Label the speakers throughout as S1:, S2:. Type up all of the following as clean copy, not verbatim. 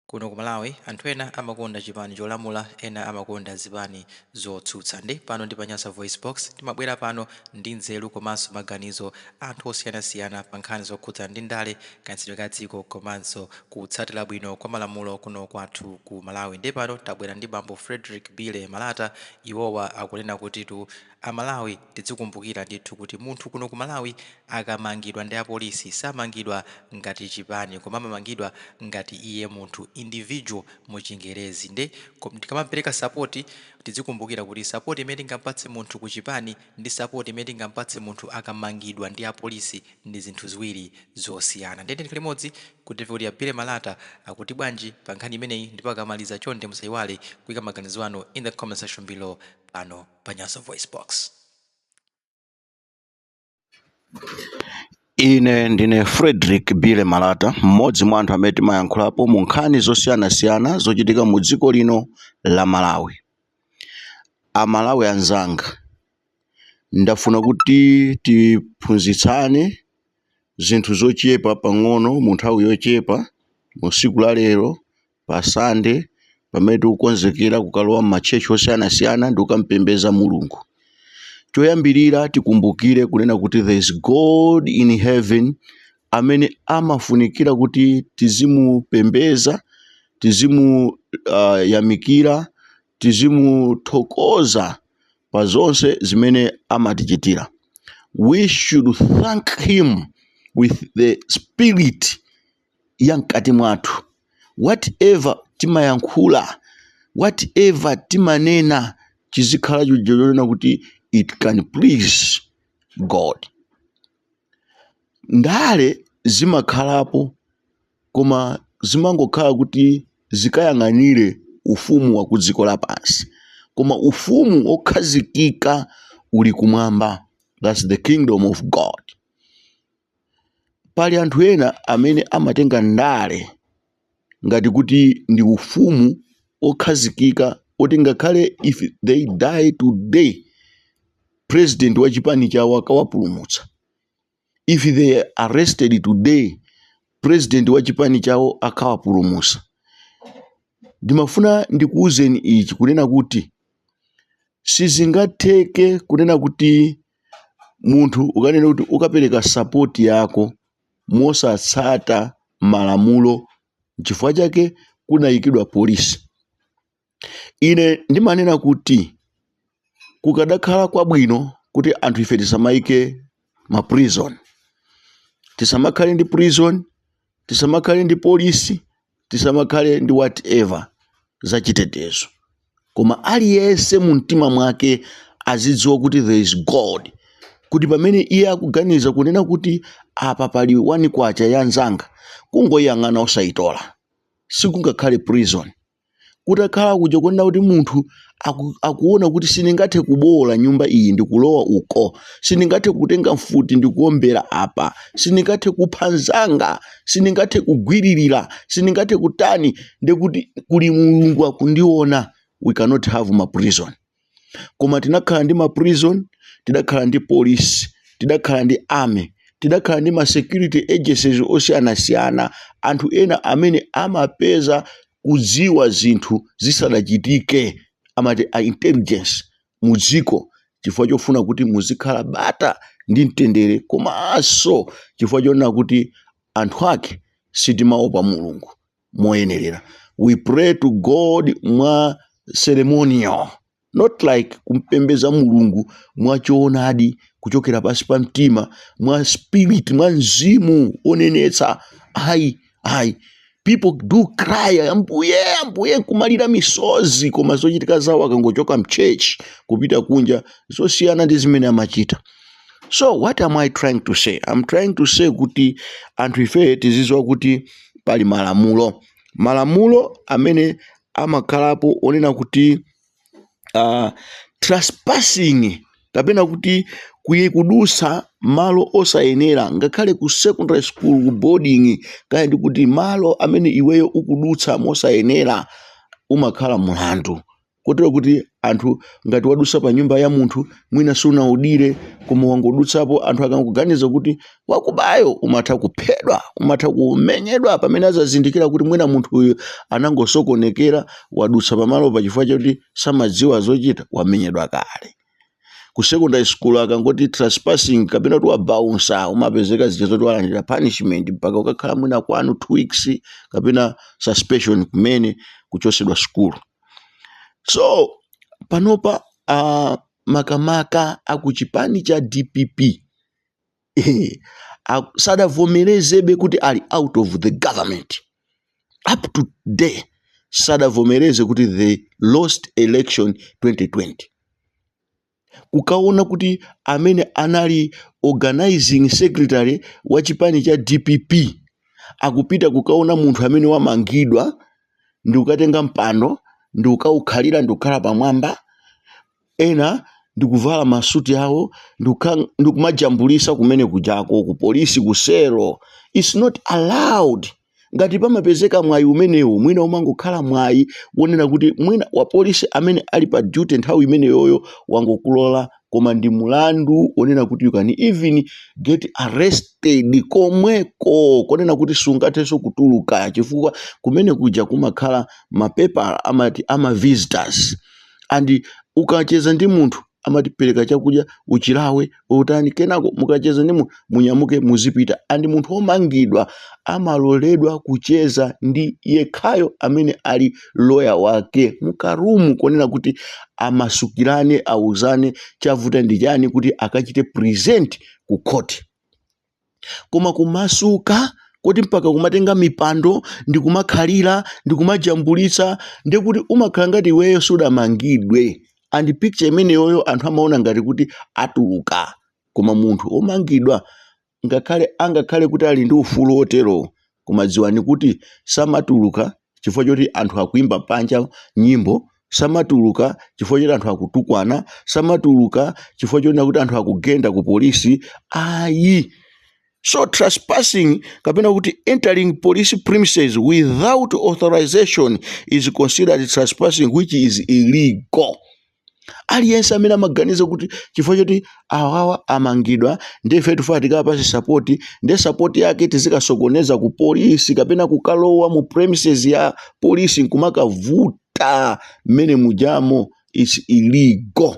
S1: Kuno ku Malawi anthu ena amakonda chipani cholamula, ena amakonda zipani zotsutsa. Nde pano ndi pa Nyasa VoiceBox, timabwera pano ndi nzeru komanso maganizo a anthu osiyanasiyana pa nkhani zokhudzana ndi ndale, kayendetsedwe ka dziko komanso kutsatira bwino kwa malamulo kuno kwathu ku Malawi. Nde pano tabwera ndi bambo Frederick Billy Malata, iwowa akunena kutitu a Malawi tidzikumbukira ndithu kuti munthu kuno ku Malawi akamangidwa ndi apolisi samangidwa ngati chipani koma amamangidwa ngati iye munthu, individual mu chingerezi. Nde tikamapereka support tidzikumbukira kuti support imene tingampatse munthu ku chipani ndi support imene tingampatse munthu akamangidwa ndi apolisi ndi zinthu ziwiri zosiyana. Nde tikhale limodzi kuti timve kuti a Billy Malata akuti bwanji pa nkhani imeneyi, ndipo akamaliza chonde musaiwale kuika maganizo anu in the comment section below pano pa Nyasa VoiceBox.
S2: Ine ndine Frederick Billy Malata, mmodzi mwa anthu amene timayankhulapo mu nkhani zosiyanasiyana zochitika mu dziko lino la Malawi. Amalawi anzanga, ndafuna kuti tiphunzitsane zinthu zochepa pang'ono mu nthawi yochepa mu tsiku la lero pa Sunday, pamene tikukonzekera kukalowa m'matchechi osiyanasiyana ndi kukampembedza Mulungu. Choyambirira, tikumbukire kunena kuti there is God in heaven amene amafunikira kuti tizimupembedza, tizimuyamikira, tizimuthokoza pa zonse zimene amatichitira. We should thank him with the spirit ya mkati mwathu. Whatever timayankhula, whatever timanena, chizikhala chonena kuti it can please God. Ndale zimakhalapo, koma zimangokhala kuti zikayang'anire ufumu wa ku dziko lapansi, koma ufumu wokhazikika uli kumwamba. That's the kingdom of God. Pali anthu ena amene amatenga ndale ngati kuti ndi ufumu okhazikika, oti ngakhale if they die today, president wa chipani chawo akawapulumutsa. If they are arrested today, president wa chipani chawo akawapulumutsa. Ndimafuna ndikuwuzeni ichi, kunena kuti sizingatheke kunena kuti munthu ukanena kuti ukapereka support yako mosatsata malamulo. Chifukwa chake kunayikidwa polisi. Ine ndimanena kuti kukadakhala kwabwino kuti anthu ife tisamayike ma prison, tisamakhale ndi prison, tisamakhale ndi polisi, tisamakhale ndi whatever zachitetezo, koma aliyense mu mtima mwake azidziwa kuti there is God, kuti pamene iye akuganiza kunena kuti apa pali 1 kwacha ya nzanga, kungoyang'ana osayitola, sikungakhale prison. Kutakhala kuja kunena kuti munthu akuona kuti sindingathe kubowola nyumba iyi ndikulowa uko, sindingathe kutenga mfuti ndikuombera apa, sindingathe kupha nzanga, sindingathe kugwiririra, sindingathe kutani, ndikuti kuli Mulungu akundiona, we cannot have ma prison. Koma tinakhala ndi ma prison, tidakhala ndi police, tidakhala ndi army, tidakhala ndi ma security agencies osiyanasiyana, anthu ena amene amapeza kudziwa zinthu zisadachitike, amati a intelligence mu dziko, chifukwa chofuna kuti muzikhala bata ndi mtendere, komanso chifukwa chonena kuti anthu ake sitimaopa Mulungu moyenerera. We pray to God mwa ceremonial, not like kumpembeza Mulungu mwachoonadi, kuchokera pansi pa mtima, mwa spirit, mwa mzimu onenetsa. Ayi, ayi. People do cry, "Ambuye, Ambuye," nkumalira misozi, koma zochitika zawo akangochoka mchurch kupita kunja zosiyana ndi zimene amachita. So what am I trying to say? I'm trying to say kuti anthu ife tizidziwa kuti pali malamulo, malamulo amene amakhalapo onena kuti trespassing kapena kuti kudusa malo osayenera, ngakhale ku secondary school, ku boarding, kaya ndi kuti malo amene iweyo ukudutsa mosayenera, umakhala mulandu. Kotero kuti anthu tizidziwa kuti Kotero kuti anthu, ngati wadusa pa nyumba ya munthu, mwina sunaudire koma wangodutsapo, anthu akangoganiza kuti wakubayo, umatha kuphedwa, umatha kumenyedwa, pamene azazindikira kuti mwina munthu uyu anangosokonekera, wadutsa pamalo pa chifukwa chakuti samadziwa zochita, wamenyedwa kale. Ku secondary school akangoti trespassing kapena kuti wabounsa, umapezeka zija zoti walandira punishment mpaka ukakhala mwina kwanu 2 weeks kapena suspension kumene kuchosedwa school. So panopa makamaka akuchipani cha DPP sadavomerezebe kuti ali out of the government. Up to today sadavomereze kuti they lost election 2020. Kukaona kuti amene anali organizing secretary wa chipani cha DPP akupita kukaona munthu amene wamangidwa ndi kukatenga mpando ndi kukaukhalira ndi kukhala pamwamba, ena ndikuvala masuti awo ndikumajambulisa kumene kujako ku polisi kusero. It's not allowed. Ngati pamapezeka mwayi umenewu, mwina umangokhala mwayi wonena kuti mwina wa polisi amene ali pa duty nthawi imeneyoyo wangokulola, koma ndi mulandu wonena kuti you can even get arrested komweko, konena kuti sungathenso kutuluka, chifukwa kumene kuja kumakhala mapepa amati ama visitors, and ukacheza ndi munthu amati pereka chakudya uchilawe utani, kenako mukacheza ndi munthu munyamuke muzipita. And munthu womangidwa amaloledwa kucheza ndi yekhayo amene ali loya wake mukaroom, konena kuti amasukirane, auzane chavuta ndi chani, kuti akachite present ku court. Koma kumasuka kuti mpaka kumatenga mipando ndi kumakhalira ndi kumajambulitsa, ndikuti umakhala ngati iweyo sudamangidwe, and picture imeneyoyo anthu amaona ngati kuti atuluka. Koma munthu omangidwa, ngakhale angakhale kuti ali ndi ufulu otero, koma dziwani kuti samatuluka chifukwa choti anthu akuimba panja nyimbo, samatuluka chifukwa choti anthu akutukwana, samatuluka chifukwa choti kuti anthu akugenda ku polisi, ayi. So trespassing kapena kuti entering police premises without authorization is considered trespassing, which is illegal. Aliyense amene amaganiza kuti chifukwa choti awawa amangidwa, ndife tifuna tikapase support, ndi support yake tizikasokoneza ku polisi kapena kukalowa mu premises ya polisi nkumakavuta mmene mujamo, is illegal,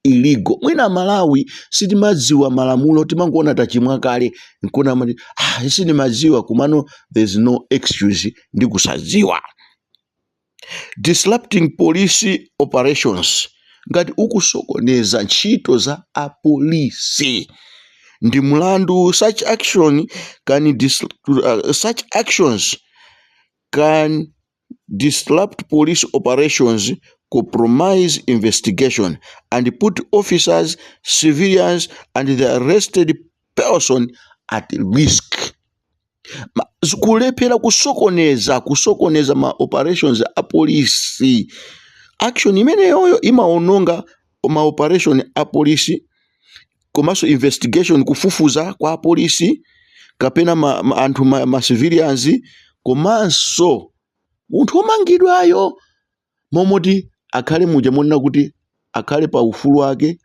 S2: illegal. Mwina Malawi sitimadziwa malamulo, timangoona tachimwa kale nkona amati, "Ah, sindimadziwa." Kumano there's no excuse ndi kusadziwa. Disrupting police operations, ngati ukusokoneza ntchito za apolisi ndi mlandu. Such actions can disrupt police operations, compromise investigation and put officers, civilians and the arrested person at risk. Kulephera kusokoneza ma operations a polisi, action imeneyoyo imaononga ma operation a polisi komanso investigation, kufufuza kwa apolisi kapena anthu ma civilians komanso munthu womangidwayo, momoti akhale muja monena kuti akhale pa ufulu wake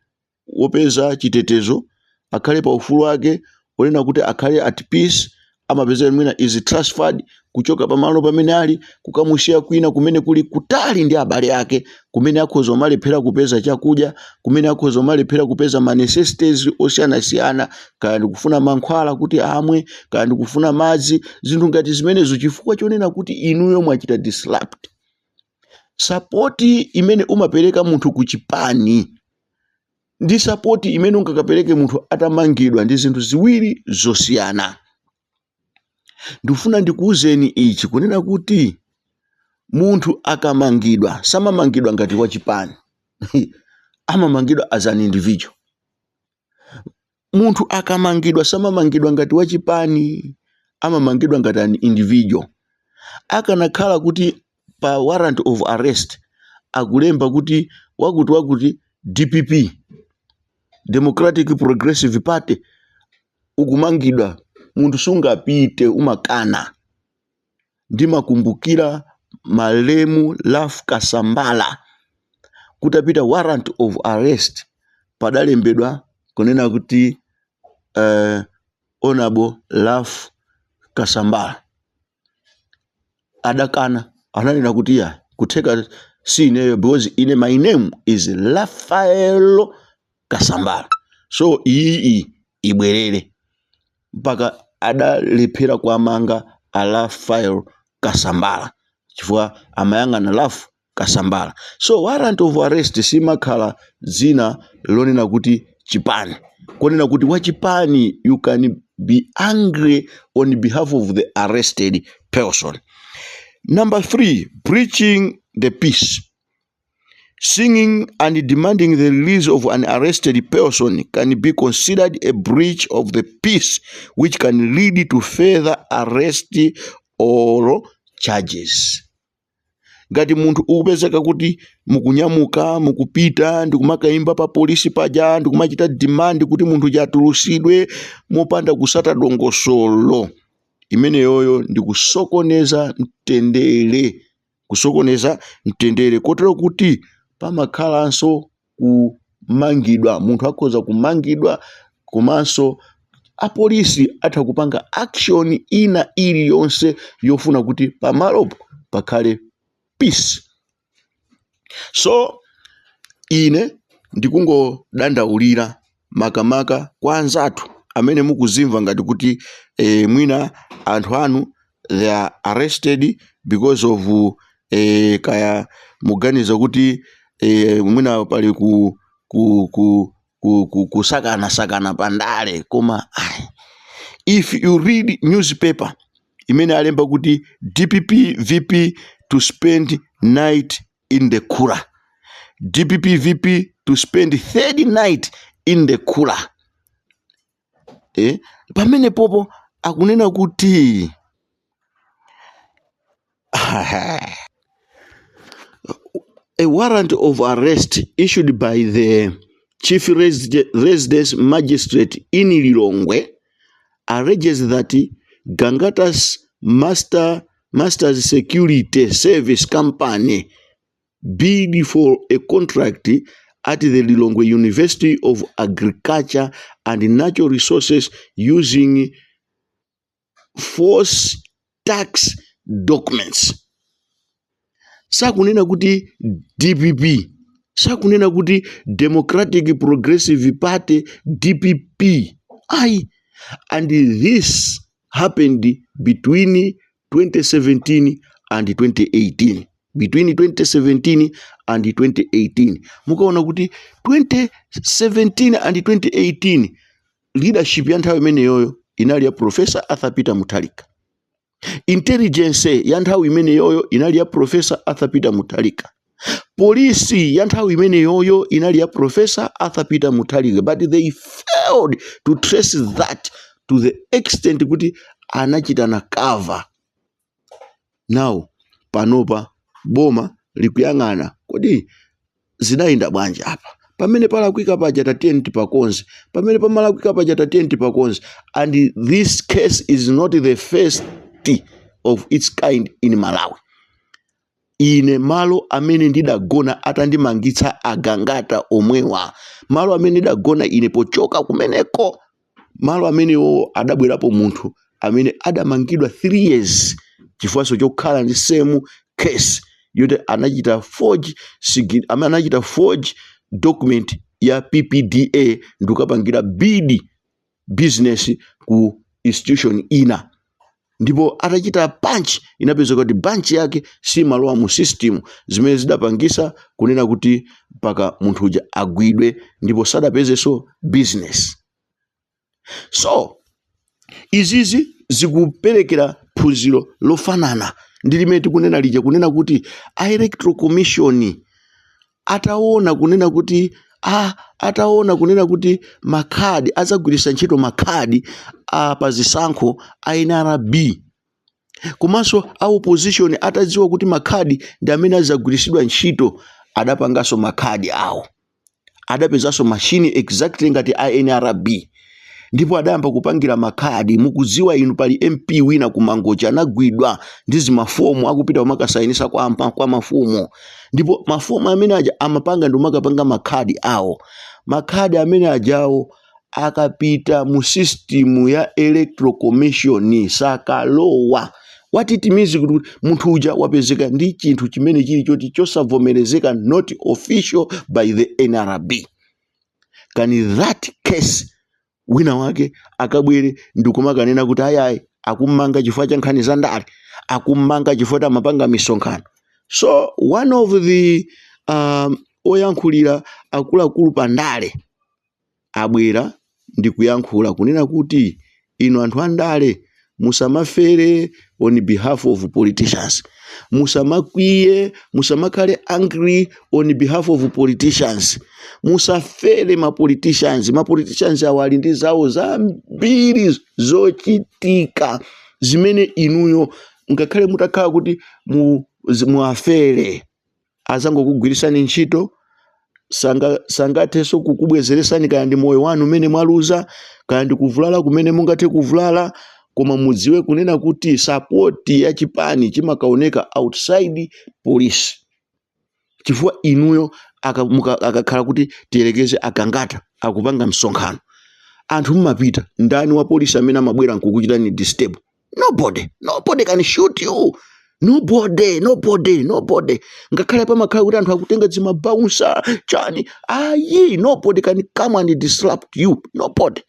S2: wopeza chitetezo, akhale pa ufulu wake wonena kuti akhale at peace, amapezeka mwina is transferred kuchoka pamalo pamene ali kukamusiya kwina kumene kuli kutali ndi abale ake, kumene akhoza kumalephera kupeza chakudya, kumene akhoza kumalephera kupeza ma necessities osiyanasiyana, kaya ndikufuna mankhwala kuti amwe, kaya ndikufuna madzi, zinthu ngati zimenezo, chifukwa chonena kuti inuyo mwachita disrupt. Support imene umapereka munthu ku chipani ndi support imene ungakapereke munthu atamangidwa ndi zinthu ziwiri zosiyana. Ndikufuna ndikuwuzeni ichi, kunena kuti munthu akamangidwa samamangidwa ngati wachipani, amamangidwa as an individual. Munthu akamangidwa samamangidwa ngati wachipani, amamangidwa ngati an individual. Akanakhala kuti pa warrant of arrest akulemba kuti wakuti wakuti DPP, Democratic Progressive Party, ukumangidwa, munthu sungapite, umakana. Ndimakumbukira malemu Ralph Kasambara. Kutapita warrant of arrest, padalembedwa kunena kuti Honorable Ralph Kasambara. Adakana, ananena kuti ya kutheka si ineyo, because ine my name is Rafaelo Kasambara, so iyi ibwerere. Mpaka adalephera kuamanga a Rafael Kasambara chifukwa amayang'ana Ralph Kasambara. So warrant of arrest simakhala dzina lonena kuti chipani, konena kuti wachipani. You can be angry on behalf of the arrested person. Number three, breaching the peace. Singing and demanding the release of an arrested person can be considered a breach of the peace, which can lead to further arrest or charges. Ngati munthu ukupezeka kuti mukunyamuka, mukupita ndikumakayimba pa polisi paja, ndikumachita demand kuti munthu atulusidwe mopanda kusata dongosolo, imeneyoyo ndikusokoneza mtendere, kusokoneza mtendere, kotero kuti pamakhalanso kumangidwa. Munthu akhoza kumangidwa, komanso apolisi atha kupanga action ina iliyonse yofuna kuti pamalopo pakhale peace. So ine ndikungodandaulira makamaka kwa anzathu amene mukuzimva ngati kuti mwina anthu anu, they are arrested because of kaya muganiza kuti mwina pali ku kusakana-sakana pandale, koma ayi. If you read newspaper imene alemba kuti DPP VP to spend night in the cooler, DPP VP to spend third night in the cooler, pamene popo akunena kuti a warrant of arrest issued by the chief residence magistrate in Lilongwe alleges that Gangata's Masters Security Service Company bid for a contract at the Lilongwe University of Agriculture and Natural Resources using false tax documents. Sakunena kuti DPP, sakunena kuti Democratic Progressive Party, DPP, ayi. And this happened between 2017 and 2018, between 2017 and 2018. Mukaona kuti 2017 and 2018, leadership ya nthawi imeneyoyo inali ya Professor Arthur Peter Mutharika. Intelligence ya nthawi imeneyoyo inali ya Professor Arthur Peter Mutharika. Polisi ya nthawi imeneyoyo inali ya Professor Arthur Peter Mutharika, but they failed to trace that to the extent kuti anachitana cover. Now panopa boma likuyang'ana, kodi zinayenda bwanji apa? Pamene palakwika paja tatiyeni tipakonze, pamene pamalakwika paja tatiyeni tipakonze. And this case is not the first of its kind in Malawi. Ine malo amene ndidagona atandimangitsa agangata omwewa, malo amene ndidagona ine pochoka kumeneko, malo amenewo adabwerapo munthu amene adamangidwa 3 years chifukwa chokhala ndi same case yoti anachita forge amene anachita forge document ya PPDA ndikukapangira bid business ku institution ina. Ndipo atachita punch, inapeza kuti punch yake simalowa mu system, zimene zidapangisa kunena kuti mpaka munthu uja agwidwe, ndipo sadapezenso business. So izizi zikuperekera phunziro lofanana ndi limene tikunena lija, kunena kuti a Electoral Commission ataona kunena kuti makhadi adzagwiritsa ntchito, makhadi a pazisankho a NRB, komanso a opposition atadziwa kuti makhadi ndi amene adzagwiritsidwa ntchito, adapanganso makhadi awo, adapezanso machine exactly ngati a NRB. Ndipo adayamba kupangira makhadi. Mukudziwa inu, pali MP wina ku Mangochi anagwidwa ndi zimafomu akupita kumakasayinisa kwa mafumu, ndipo mafomu amene aja amapanga ndi kumakapanga makhadi awo. Makhadi amene ajawo akapita mu system ya Electoral Commission sakalowa. What it means kuti munthu uja wapezeka ndi chinthu chimene chili choti chosavomerezeka, not official by the NRB. Can that case wina wake akabwere ndikumakanena kuti ayayi, akummanga chifukwa cha nkhani za ndale, akummanga chifukwa amapanga misonkhano? So one of the oyankhulira akuluakulu pa ndale abwera ndi kuyankhula kunena kuti inu anthu andale musamafere on behalf of politicians, musamakwiye, musamakhale angry on behalf of politicians, musafere ma politicians. Ma politicians awo ali ndi zawo zambiri zochitika zimene inuyo ngakhale mutakhala kuti muafere, azangokugwirisani ntchito, sangathenso kukubwezeresani kaya ndi moyo wanu umene mwaluza, kaya ndi kuvulala kumene mungathe kuvulala. Koma mudziwe kunena kuti support ya chipani chimakaoneka outside police, chifukwa inuyo akakhala kuti, tiyelekeze, akangata akupanga msonkhano, anthu mumapita, ndani wa polisi amene amabwera nkukuchitani disturb? Nobody, nobody can shoot you, nobody, nobody, nobody. Ngakhale pamakhala kuti anthu akutenga zima bouncer chani, ayi, nobody can come and disrupt you, nobody,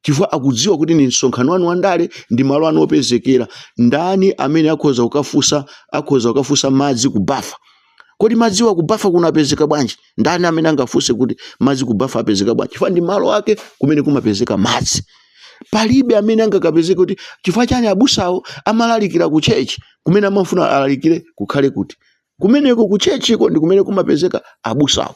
S2: chifukwa akudziwa kuti ni msonkhano wanu wandale, ndi malo anu opezekera. Ndani amene akhoza kukafunsa madzi kubafa? Kodi madziwa kubafa kunapezeka bwanji? Ndani amene angafunse kuti madzi kubafa apezeka bwanji? Chifukwa ndi malo ake kumene kumapezeka madzi. Palibe amene angakapezeke kuti chifukwa chani abusawo amalalikira ku church. Kumene amafuna alalikire kukhale kuti kumeneko ku churchiko ndi kumene kumapezeka abusawo.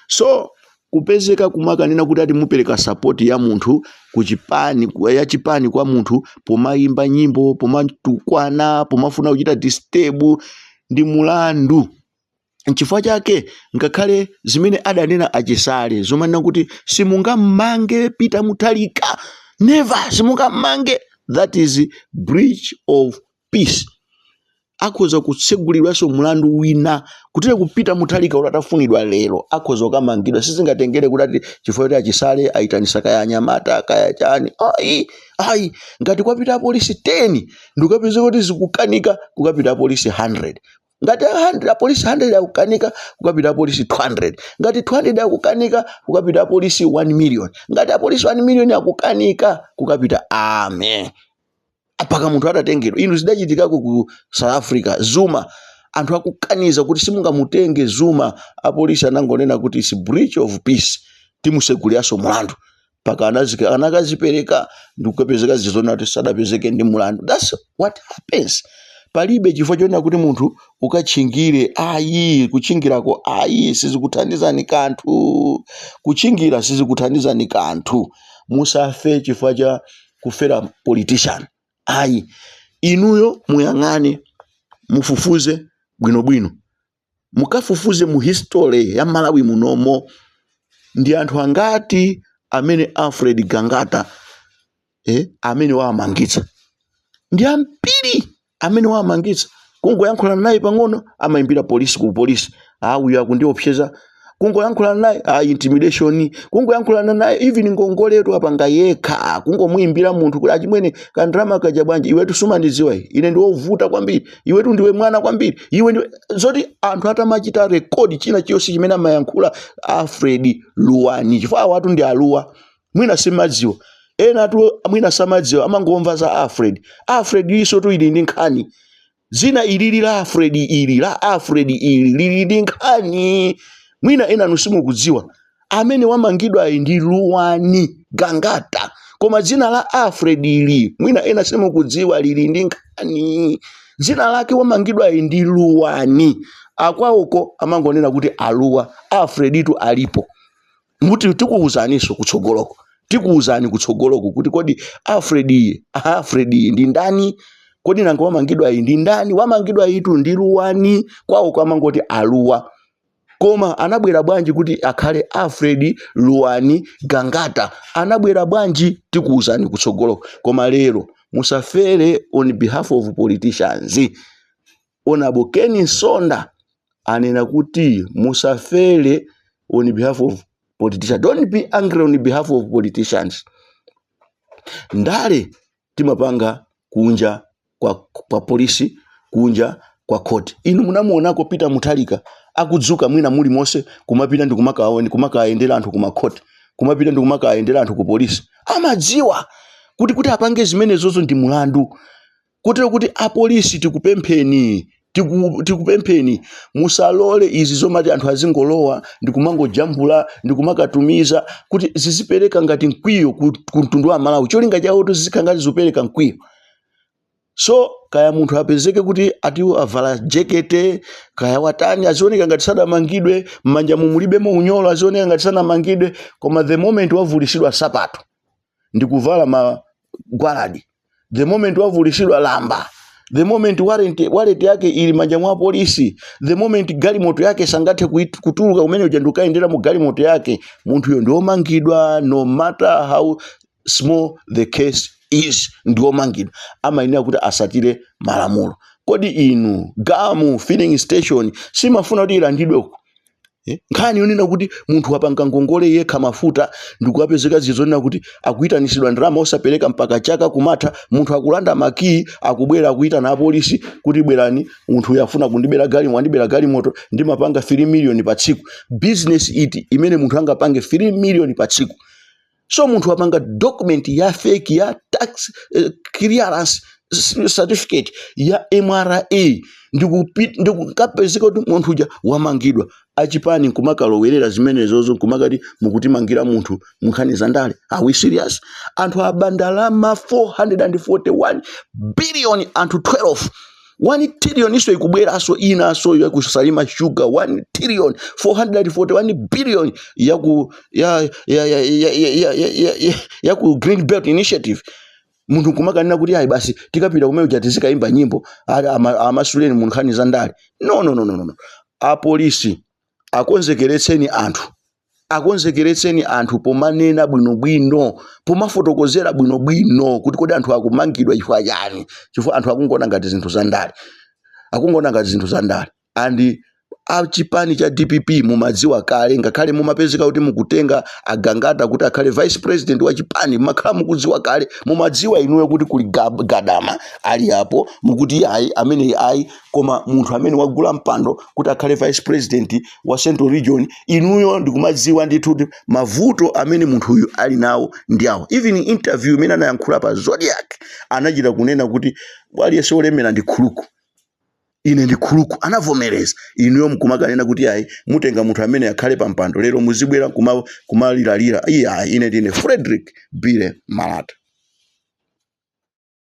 S2: So kupezeka kumakanena kuti ati mupereka support ya munthu kuchipani, ya chipani kwa munthu, pomayimba nyimbo, pomatukwana, pomafuna kuchita disturb, ndi mulandu. Nchifukwa chake ngakhale zimene adanena achisale zomanena kuti simungammange Peter Mutharika, never, simungammange, that is breach of peace. Akhoza kutsegulidwanso mlandu wina kutire kupita Mutharika kuti atafunidwa lero akhoza kukamangidwa. Sizingatengere kuti ati chifukwa kuti achisale ayitanisa kaya anyamata kaya chani, ayi, ayi. Ngati kwapita apolisi 10 ndikukapeza kuti zikukanika, kukapita apolisi 100. Ngati 100, apolisi 100 akukanika, kukapita apolisi 200. Ngati 200 akukanika, kukapita apolisi 1 million. Ngati apolisi 1 million akukanika, kukapita ame mpaka munthu atatengedwa. Inu, zidachitikako ku South Africa, Zuma, anthu akukaniza kuti simungamutenge Zuma, apolisi anangonena kuti is breach of peace, timuseguliranso mulandu, mpaka anakazipereka ndikukapezeka zizona kuti sadapezeke ndi mulandu. That's what happens. Palibe chifukwa chonena kuti munthu ukatchingire, ayi. Kutchingirako ayi, sizikuthandizani kanthu. Kutchingira sizikuthandizani kanthu. Musafe chifukwa cha kufera politician, ayi. Inuyo muyang'ane, mufufuze bwinobwino, mukafufuze mu history ya Malawi munomo, ndi anthu angati amene Alfred Gangata amene wamangitsa? Ndi ambiri amene wamangitsa. Kungoyankhulana naye pang'ono, amayimbira polisi, ku polisi, ah, uyu akundiopseza. Kungoyankhulana naye, ah, intimidation. Kungoyankhulana naye, even ngongoletu apanga yekha, kungomuyimbira munthu kuti, "Achimwene, kandrama kaja bwanji?" "Iwetu sumandidziwa, ine ndiwovuta kwambiri, iwetu ndiwe mwana kwambiri, iwe ndiwe." Zoti anthu atamachita record china chiyonse chimene amayankhula Alfred Luwani, chifukwa awatu ndi Aluwa, mwina simadziwa, ena atu mwina samadziwa, amangomva za Alfred. Alfred iso tu ili ndi nkhani. Zina ilili la Alfred, ili la Alfred ili lili ndi nkhani, mwina ena anu simukudziwa. Amene wamangidwa ayi ndi Luwani Gangata, koma dzina la Alfred ili mwina ena simukudziwa, lili ndi nkhani. Dzina lake wamangidwa ayi ndi Luwani, akwawoko amangonena kuti Aluwa. Alfred itu alipo, muti tikuwuzaninso kutsogoloko, tikuwuzani kutsogoloko kuti kodi Alfred iye, Alfred iye ndi ndani? Kodi nanga wamangidwa iyi ndi ndani? Wamangidwa itu ndi Luwani, kwawo amangoti Aluwa. Koma anabwera bwanji kuti akhale Alfred Luwani Gangata? Anabwera bwanji? Tikuwuzani kutsogolo. Koma lero musafere on behalf of politicians. Honorable Ken Msonda anena kuti musafere on behalf of politicians. Don't be angry on behalf of politicians. Ndale timapanga kunja kwa polisi, kunja kwa court. Inu munamuonako Peter Mutharika akudzuka mwina muli monse kumapita ndi kumakayendera anthu kumakhoti, kumapita ndi kumakayendera anthu ku polisi? Amadziwa kuti apange zimenezozo ndi mulandu. Kotero kuti apolisi, tikupempheni, tikupempheni, musalole izi zomati anthu azingolowa ndi kumangojambula ndi kumakatumiza kuti zizipereka ngati mkwiyo ku mtundu wa Malawi. Cholinga chawo kuti zizikhala ngati zikupereka mkwiyo. So kaya munthu apezeke kuti ati avala jekete, kaya watani, azioneka ngati sadamangidwe, m'manja mumulibemo unyolo, azioneka ngati sanamangidwe. Koma the moment wavulisidwa sapato ndi kuvala magwaladi, the moment wavulisidwa lamba, the moment warrant yake ili manja mwa polisi, the moment galimoto yake sangathe kutuluka kumene uja ndikukayendera mu galimoto yake, munthuyo ndi womangidwa. No matter how small the case is, ndi womangidwa, amayenera kuti asatire malamulo. Kodi inu, Gamu Filling Station simafuna kuti ilandidwe uko? Eh, nkhani yonena kuti munthu wapanga ngongole yekha mafuta, ndikukapezeka zizonena kuti akuyitanisidwa ndalama osapereka mpaka chaka kumatha, munthu akulanda makiyi, akubwera akuyitana apolisi kuti bwerani, munthu uyu afuna kundibera galimoto, wandibera galimoto, ndimapanga 3 million pa tsiku. Business iti imene munthu angapange 3 million pa tsiku? So munthu wapanga document ya fake ya tax clearance certificate ya MRA, ndikukapezeka kuti munthu uja wamangidwa. Achipani nkumakalowerera zimenezozo, nkumakati mukutimangira munthu munkhani za ndale. Are we serious? Anthu aba ndalama 441 billion, anthu 12. 1 trillion iso ikubweranso inaso yaku Salima Sugar, 1 trillion 441 billion yaku ya ya ya ya ya ya ya ya ya yaku Green Belt Initiative. Munthu nkumakanena kuti ayi, basi, tikapita kumene uja tizikayimba nyimbo, amasuleni mu nkhani za ndale. No, no, no, no, no. Apolisi, akonzekeretseni anthu, akonzekeretseni anthu pomanena bwinobwino, pomafotokozera bwinobwino kuti kodi anthu akumangidwa chifukwa chani, chifukwa anthu akungoona ngati zinthu za ndale, akungoona ngati zinthu za ndale. And achipani cha DPP, mumadziwa kale, ngakhale mumapezeka kuti mukutenga Agangata kuti akhale vice president wa chipani, mumakhala mukudziwa kale, mumadziwa inuyo kuti kuli Gadama ali apo. Mukuti ayi, amene ayi, koma munthu amene wagula mpando kuti akhale vice president wa Central Region, inuyo ndikumadziwa ndithu kuti mavuto amene munthu uyu ali nawo ndi awo. Even interview imene anayankhula pa Zodiac, anachita kunena kuti aliyense olemera ndi crook, ine ndi crook, anavomereza. Inuyo mkumakanena kuti ayi, mutenga munthu amene akhale pa mpando, lero muzibwera kumaliralira. Iye ayi, ine ndine Frederick Bile Malata.